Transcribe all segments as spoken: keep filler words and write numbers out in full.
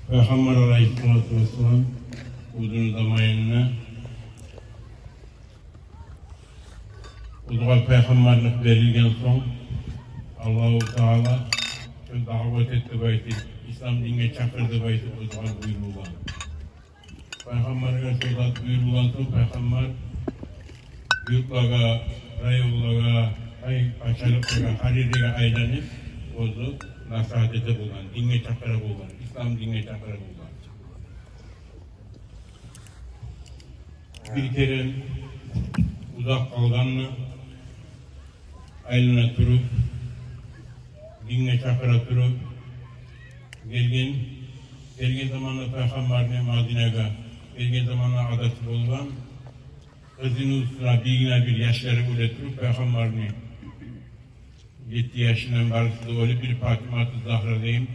Пайхаммар алайгьиссалату вассалам оьзюню заманында, оьзюне пайхаммарлыкъ берилген сонг, Аллагьу Таала шо даъват эт деп айтып, ислам динге чакъыр деп айтып, оьзюне буюрулгъан. Пайхаммаргъа шо зат буюрулгъан сонг, пайхаммар юртлагъа, районлагъа, ай, пачалыкълагъа, гьар ерге айланып, оьзю насигьат эте болгъан, динге чакъыра болгъан, ислам динге чакъыра болгъан. Бир керен узакъ къалгъанмы, айлана туруп, динге чакъыра туруп гелген. Гелген заманда пайхаммарны Мадинагъа, гелген заманда адаты болгъан, къызыны уьстюне биргине-бир яшлары оьле туруп, пайхаммарны етти яшындан барысы да оьлюп, бир Фатимату Загьра деген,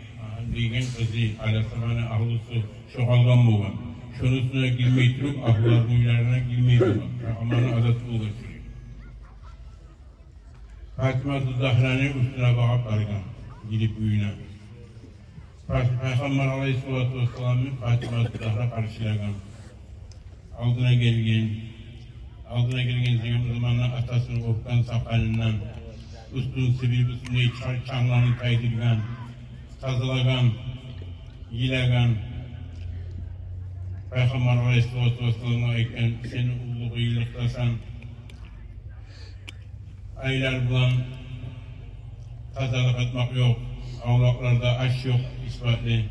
деген къызы, алайгьиссаламны агьлюсю, шо къалгъан болгъан. Шону уьстюне гирмей туруп, агьлюлерини уьйлерине гирмей болгъан. Пайхаммарны адаты болгъан шолай. Фатимату Загьраны уьстюне багъып баргъан, гирип уьюне. Пай-, Пайхаммар алайгьиссалату вассаламны Фатимату Загьра къаршылагъан. Алдына гелген. Алдына гелген деген заманда атасыны оьпген сакъалындан уьстюн сибирип, уьстюндеги ча-, чангланы тайдыргъан, тазалагъан, йылагъан. Пайхаммар алайгьиссалату вассаламгъа айтгъан: «Сен уллу къыйынлыкъдасан. Айлар булан тазалыкъ этмек ёкъ, авлакъларда аш ёкъ исбатлы.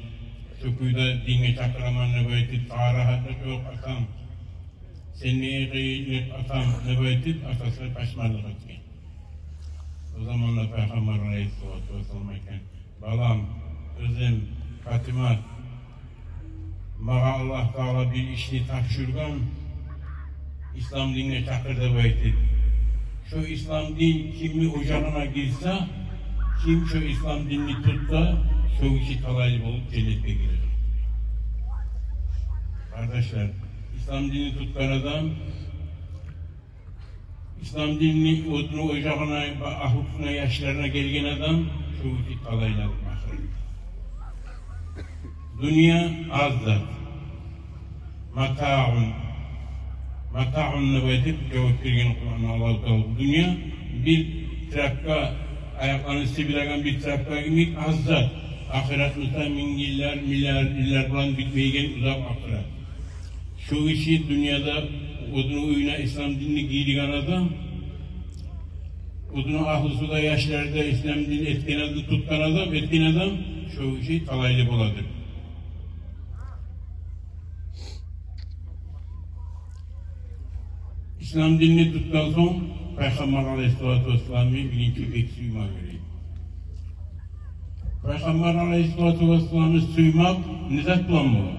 Шо кюйде динге чакъыраман деп айтып, сагъа рагьатлыкъ ёкъ, атам. Сен не къыйынлыкъ, атам», — деп айтып, атасына пашманлыкъ этген. О заманда Пайхаммар алайгьиссалату вассалам айтгъан: «Балам, къызым, Фатима, магъа Аллагь Таала бир ишни тапшургъан, ислам динге чакъыр деп айтып. Шо ислам дин кимни ожагъына гирсе, ким шо ислам динни тутса, шо гиши талайлы болуп женнетге гирер». Къардашлар, ислам динни тутгъан адам, ислам динни оьзюню ожагъына, агьлюсюне, яшларына гелген адам, шо гиши талайлы ахырында. Дюнья аз зат. «Матаъун, матаъун» деп айтып жавап берген Къуранда Аллагьу Таала. Дюнья бир тряпка, аякъланы сибиреген бир тряпка йимик аз зат. Ахырат буса минг йыллар, миллиард йыллар булан битмейген узакъ ахырат. Шо гиши дюньяда оьзюню уьюне ислам динни гийирген адам, оьзюню агьлюсю де, яшлары да ислам дин этген адам, тутгъан адам, этген адам, шо гиши талайлы боладыр. Ислам динни тутгъан сонг, Пайхаммар алайгьиссалату вассаламны биринчи бек сюйме герек. Пайхаммар алайгьиссалату вассаламны сюймек не зат булан бола?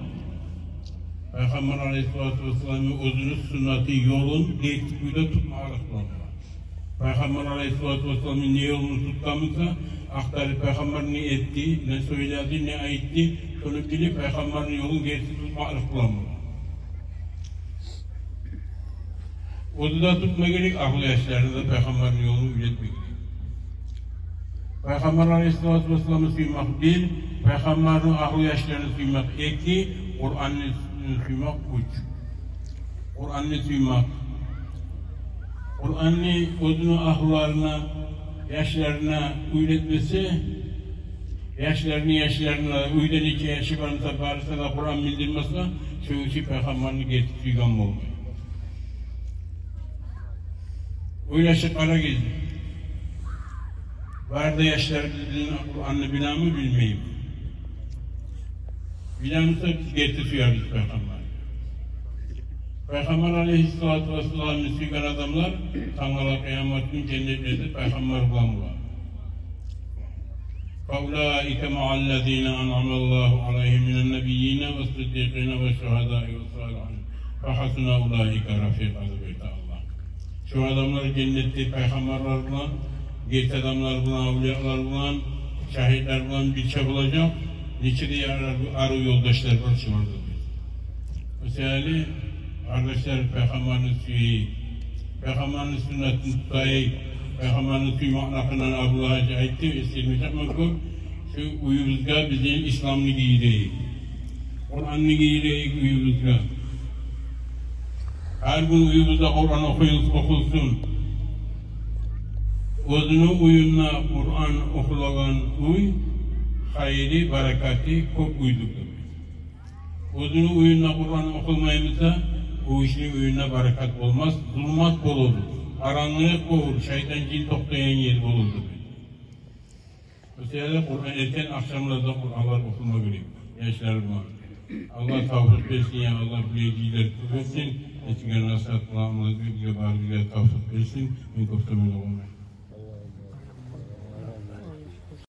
Пайхаммар алайгьиссалату вассаламны оьзюню суннаты, ёлун герти кюйде тутмакълыкъ булан бола. Пайхаммар алайгьиссалату вассаламны не ёлун тутгъан буса, ахтарып, Пайхаммар не этди, не сёйледи, не айтды, шону билип, Пайхаммарны ёлун герти тутмакълыкъ булан бола. Оьзю де тутма герек, агьлю яшларына да Пайхаммарны ёлун уьйретме герек. Пайхаммар алайгьиссалату вассаламны сюймек бир, Пайхаммарны агьлю яшларын сюймек эки, Къуранны сюймек уьч. Къуранны сюймек. Къуранны оьзюню агьлюлерине, яшларына уьйретмесе, яшларыны яшларына, уьйде нече яшы бар буса, барысына да Къуран билдирмесе, шо гиши Пайхаммарны герти сюйген болмай. Ойлашып къарагъыз. Бары да яшларыбыз Къуранны билеми, билмейми? Биле буса, биз герти сюебиз Пайхаммарны. Пайхаммар алайгьиссалату вассаламны сюйген адамлар тангала къыямат гюн женнетлерде Пайхаммар булан бола. فأولئك مع الذين أنعم الله عليهم من النبيين والصديقين والشهداء والصالحين وحسن أولئك رفيقا, деп айта Аллагь. Шо адамлар женнетде пайхаммарлар булан, герти адамлар булан, авлиялар булан, шагьитлер булан бирче болажакъ. Нече де арив, арив ёлдашлар бар шоларда. О саялы, къардашлар, Пайхаммарны сюйейик. Пайхаммарны суннатын тутайыкъ. Пайхаммарны сюймекни гьакъындан Абдуллагь гьажи айтды, эсгермежекмен кёп. Шо уьюбюзге бизин исламны гийирейик. Къуръанны гийирейик уьюбюзге. Гьар гюн уьюбюзде Къуръан охуй-, охулсун. Оьзюню уьюнде Къуръан охулагъан уьй хайыры, баракаты кёп уьйдюр. Оьзюню уьюнде Къуръан охулмай буса, о гишини уьюнде баракат болмас, зулмат болур, къарангылыкъ болур, шайтан, жин токътайгъан ер болур. О саялы Къуръан, эртен, ахшамларда Къуръанлар охулма герек яшлар булан. Аллагь тавфикъ берсин, я Аллагь, билегенлер кёп этсин. Этген насигьат булан бизге, барыбызгъа тавфикъ берсин. Мен кёп сёйлемей къоймайым.